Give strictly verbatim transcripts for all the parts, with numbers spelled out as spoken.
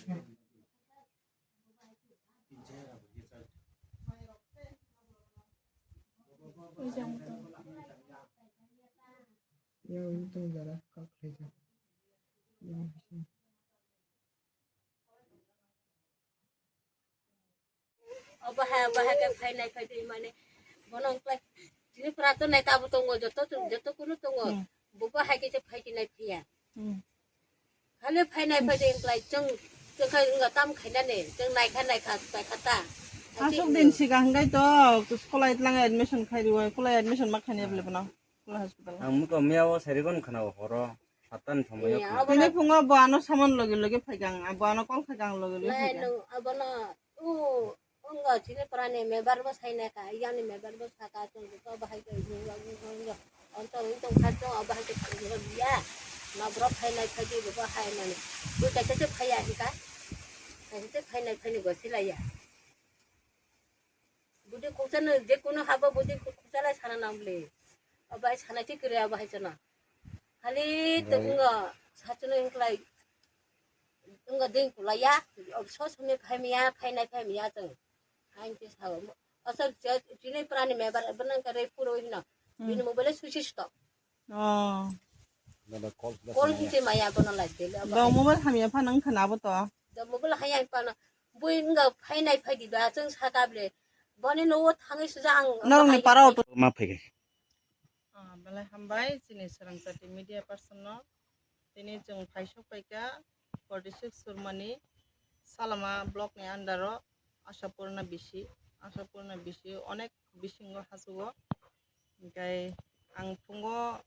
Yang untung jara kak leja. Yang bisa. Obo hai, obo hai khe phainai phaidi mane bono wngkhlai chini pura to nai tabo tongo, joto, joto kunu tongo. Hmm. Bobo hai khe phai khe nai phiya. Hmm. Khali phainai phaidi wngkhlai chwng, chwng khai wngkha tam khainani, chwng naikha naikha paikha ta. Aswk din siga hwnkhe to kolai tlang admission khai rwi, kolai admission ma khainai bwlai bono, kolai hospital. Ang muko miya o sarigon khana o horo. Satan thomoi. Iya, obo tini phungo bo ano saman logi logi phaikha ang, bo ano call khaikha ang logi logi phaikha. Nai nung abono, o, wngkha chini pura ni member bo sai naikha, yang ni member bo saka chwng bo bahai khe wngkha, wngkha, wngkha, wngkha, wngkha, wngkha, obo hai khe thangwi rw liya. Ma borok phainai phaidi bo hai mani. Bo kaisa se phaiya hika. Kaisa se phainai phaini gosila ya. Budi khoksa no je kono habo budi khoksa lai sana nang bli. Obo hai sana ki kre obo hai sana. Khali to wngkha sachuno wngkhlai wngkha ding kulaiya. Ob so sumi phaimiya, phainai phaimiya chwng. Hain ke sao. Asal je chini pura ni member bono kare puro hino. Hmm. Bini mobile switch off. Oh. Call hiche maya bono lai tele. Do mobile hamya pha nang khana abo to. Do mobile haya pha na. Bui wngkha phainai phaidi ba chwng saka ble. Boni nogo thangwi suja ang. Norok ni para auto ma phai. Ah, belai hambai chini Srangchati media person no. Tini chwng phaisok paikha forty six Surmani Salama block ni under o Ashapurna bisi, Ashapurna bisi onek bisingo hasugo. Hingkai ang phungo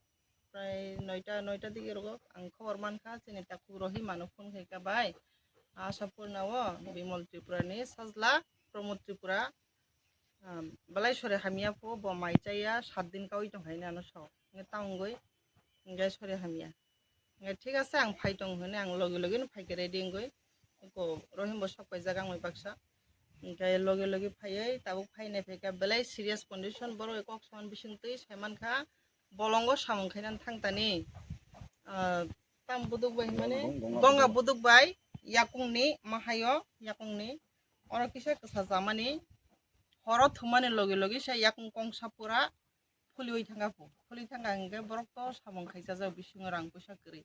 prai noita, noita digi rogo ang khobor mankha, chini takhuk Rohima no phone khaikha, "Bai, Ashapurna o Bimal Tripura ni sajla Pramod Tripura, um, belai sore hamya pho, bo mai chaya, sat din kaui tong hai nano sao." Hingke ta wngoi, hingke sore hamya. Hingke thik ase, ang phai tong hwnwi ang logi logi no phaikhe ready wngwi. Eko Rohim bo sok paijak ang bai baksa. Hingke logi logi phaiwi tabuk phainai phaikha belai serious condition, borok kok saman bising twi sai mankha, bolongo samung khainani thang tani. Ah, tam buduk bai hwnmani, donga buduk bai yakungni mahaio, yakungni oro kisa kwsa chamani horo thumani logi logi se yakung kongsa pura phulwi thangkha pho. Phulwi thangkha hingke borok to samung khaijajak bisingo rang puisa kwrwi.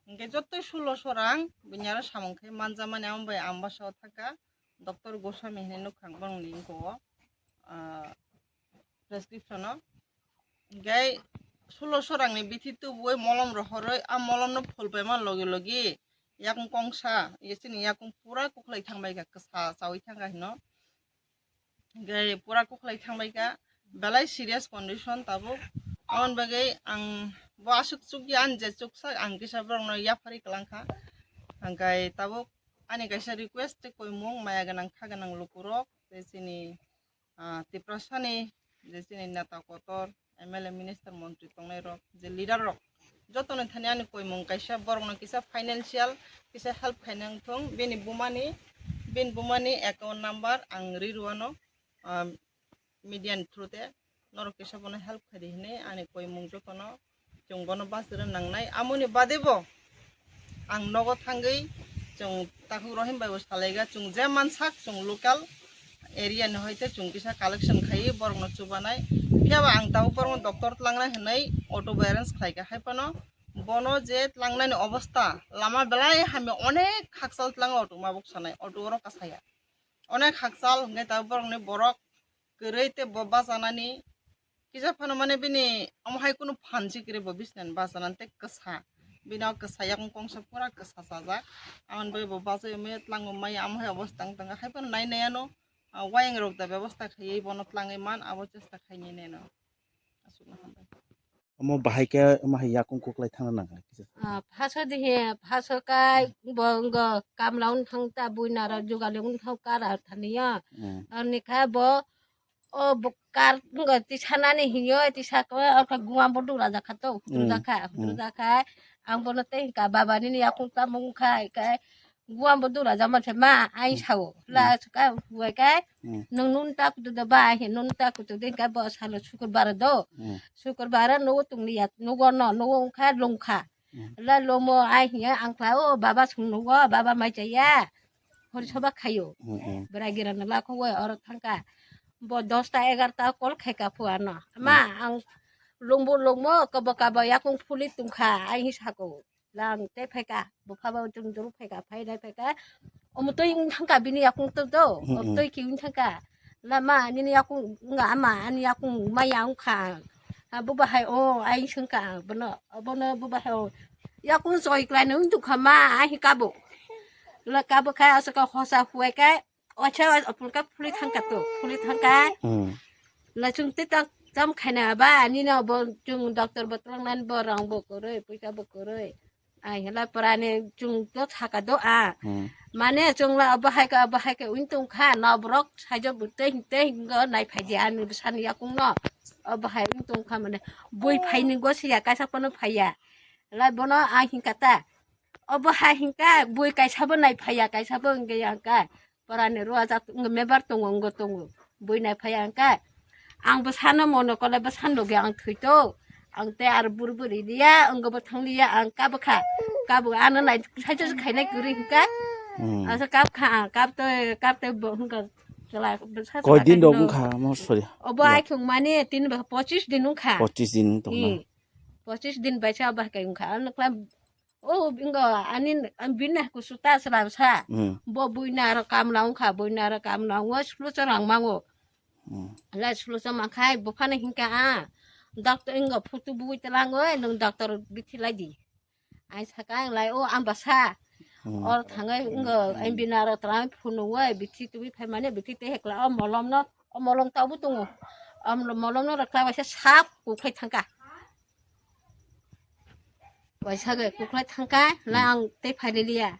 Hingke jottoi sulosho rang bini aro samung khai manjamani amo bai Ambasa o thangkha Doctor Goswami hinui nukha ang borokni wngkha o, ah, prescription o. Hingke sulosho rangni bithi tubui molom rohorwi a molomno phulpaima logi logi yakung kongsa, ye chini yakung pura kuklai thangbai kha, kwsa chaui thangkha hino. Hingke pura kuklai thangbai kha, belai serious condition tabuk. Aboni bagwi ang bo aswk chukya, ang je chuksa ang kisa borokno yapharwi kwlangkha. Hingke tabuk ani kaisa request tei koimung maya gwnang kha gwnang lukurok tei chini, ah, Tiprasani je chini neta kotor, M L A, minister, montri tongnairok, je leaderrok, jotoni thani ani koimung kaisa borokno kisa financial kisa help khainai wngthung, bini bumani, bini bumani account number ang ri rwano, ah, media ni through te norok kisa bono help khaidi hinui ani koimung jotono chwng bono bachwi rw nangnai. Amoni bade bo ang nogo thangwi chwng takhuk Rohim bai bo salaiga, chwng je mansak chwng local area ni hoite chwng kisa collection khaiwi borokno chubanai. Phiya ba ang tabuk borokno doctor tlangnai hinui auto bo arrange khlaikha, hai phano bono je tlangnani obostha lama belai hamya, onek khakchal tlango auto ma buksanai, auto oro kasaya. Onek khakchal hwnkhe tabuk borokni borok kwrwi tei bo bachanani kisa phano mane bini omo hai kunu phan si kwrwi bo bisnani bachanani tei kwsa. Bini o kwsa yakung kongsa pura kwsa chajak. Aboni bagwi bo bachai maya tlango maya amo hai obosta wng tongkha. Hai phano nai nai ano, ah, wayang rok da bebosta khaiwi bono tlangwi man abo chesta khainai nai no. Aswkno hambai. Omo bahai khe omo hai yakung kuklai thangna nang kisa. Ah, phaso dihe, phaso kai bo wngkha kamla wng thang ta buina rok jugali wng thang kara thani ya. Hmm. Ani kha bo o bo kar wngkha tisa nani hinyo tisa khe o kha guam bo dura jakha to, dura jakha, dura jakha. Ang bono tei hinka baba nini yakung tamo wngkha kai. Guam bo dura jama se ma ai sao. La ka huai kai. Nung nun ta kutu da ba he nun ta kutu din kai bo salo sukur bara do. Sukur bara no tung ni yat no go no no kha lung kha. La lomo ai he ang kha o baba sung no go baba mai cha ya. Phori soba khaio. Hmm, hmm. Bwrai gira no lakho oi oro thangka. Bo dosta egarta call khaika phu ano. Ma, hmm, ang lungbo lungmo kabo kabo yakung phuli tungkha, ai hi sako. Lang te phaika, bupha bo chung duru phaika, phai dai phaika. Omo twi wng thangka bini yakung to do, hmm, o hmm, twi ki wng thangka. La ma, nini yakung nga ama, ani yakung maya wngkha. Ha, bo bahai o, ai sengka, bono, bono bo bahai o. Yakung soi klai nung dukha ma, ai hi kabo. La kabo kha, asaka hosa huai kai. Ocha, apul ka phuli thangka to, phuli thangka. Hmm. La chung te tam, tam khaina ba, ani no bo chung doctor bo twlang nan bo rang bo koroi, puisa bo koroi. Ai hela prane chung to thaka do a. Hmm. Mane chung la bahai ka, bahai ka win tung kha, no brok sajo bu te, te go nai phai di ani san yakung no. O bahai win tung kha mane bui phai ni go siya kaisa pono phaiya. La bono ai hin kata. O bahai hin ka bui kaisa bo nai phaiya, kaisa bo nge yang ka. Parani ruajak wngwi mebar tongo, wngwi tongo. Buinai phai ang khe, ang bwsano mono kole bwsani logi ang thwito. Ang tei aro buru buri liya, wngwi bo thang liya, ang kabo kha. Kabo ano nai saisa se khainai kwrwi hwnkha. Hmm. Asa kab kha ang, kab tei, kab tei bo hwnkha chwla, bwsa chwla koi din rok khaino. Wngkha mo, sorry. Obo ya. Ai khung mani tin ba pochis din wngkha. Pochis din tongna. Hmm. Pochis din bai sa ba kai wngkha. Ano klam O, bingo, ani, ani bini kusu ta sra sa. Hmm. Bo buina aro kam naung kha, buina aro kam naung o, sulu sa rang mango. Hmm. Lai sulu sa ma khai, bo phano hinka a. Doctor ingo photo bui telang o, nung doctor bithi lai di. Ai saka ang lai o, ang basa. Hmm. Or thangai ingo, ang bini aro telang phunu o, bithi tubui phai mane, bithi te hekla o, molom no, o molom ta bu tungo. O molom no rakla waisa sap kukhai thangka. Waisa ge kuklai thangka, la ang tei phaililiya.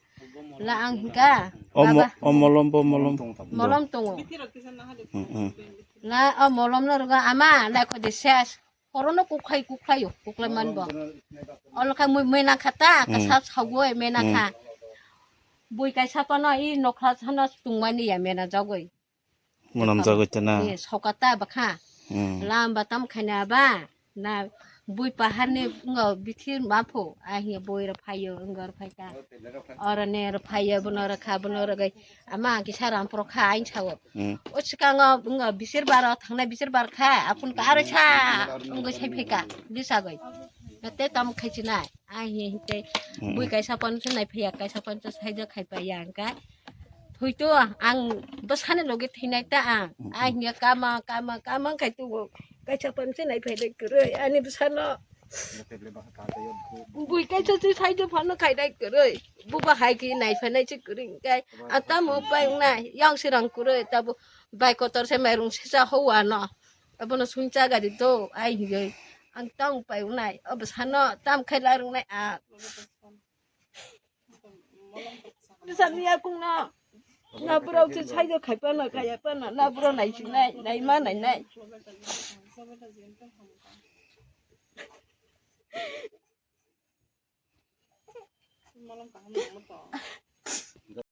La ang hinka, o mo-, baba. O molom bo molom. Molom tongo. Hmm, hmm. La o molom no rogo ama, la ko de ses. Horono kuklai, kuklai o, kuklai man bo. Olo kha mui, mui nang kha ta, hmm, ka sa sagoi mena kha. Hmm. Bui kaisa pano i nokha sana tungmani ya mena jagoi. Monam jagoi tana. Ye, sokata bakha. Hmm. Lamba tam khaina ba. Na bui pahar ni ngo bithi mapho. Ahi bui ra phayo, ngo ra phaika. Oro ne ra phayo, bono ra kha, bono ra gai. Ama kisa ram pro kha, ain sao. Hmm. O sikango ngo bisir baro, thangnai bisir bar kha. Apun ka aro sa, ngo sai phika, bisa gai. Nate tam khaichina. Ai hi hinte, hmm, bui kaisa pansa nai phaiya, kaisa pansa saija khai paiya hwnkha. Thoi to ang bwsani logi thinai ta ang. Hmm, ai hmm. Hiya kama, kama, kama khai tu kaisa pansa nai phai dai kwrwi. Ani bwsano bui kaisa si saija phano khai dai kwrwi. Buba hai ki nai phainai si kwrwi hwnkhe. Atamo pai wngnai, yang sirang kwrwi, tabo bai kotor se mairung sisa howano. Abono sungcha gari do, ai hiyoi. Ang tang pai wngnai, o bwsano tam khai lai rwngnai a. Bwsani yakungno, na borok se saija khai pano, kaya pano, na borok nai sinai, nai ma nai nai.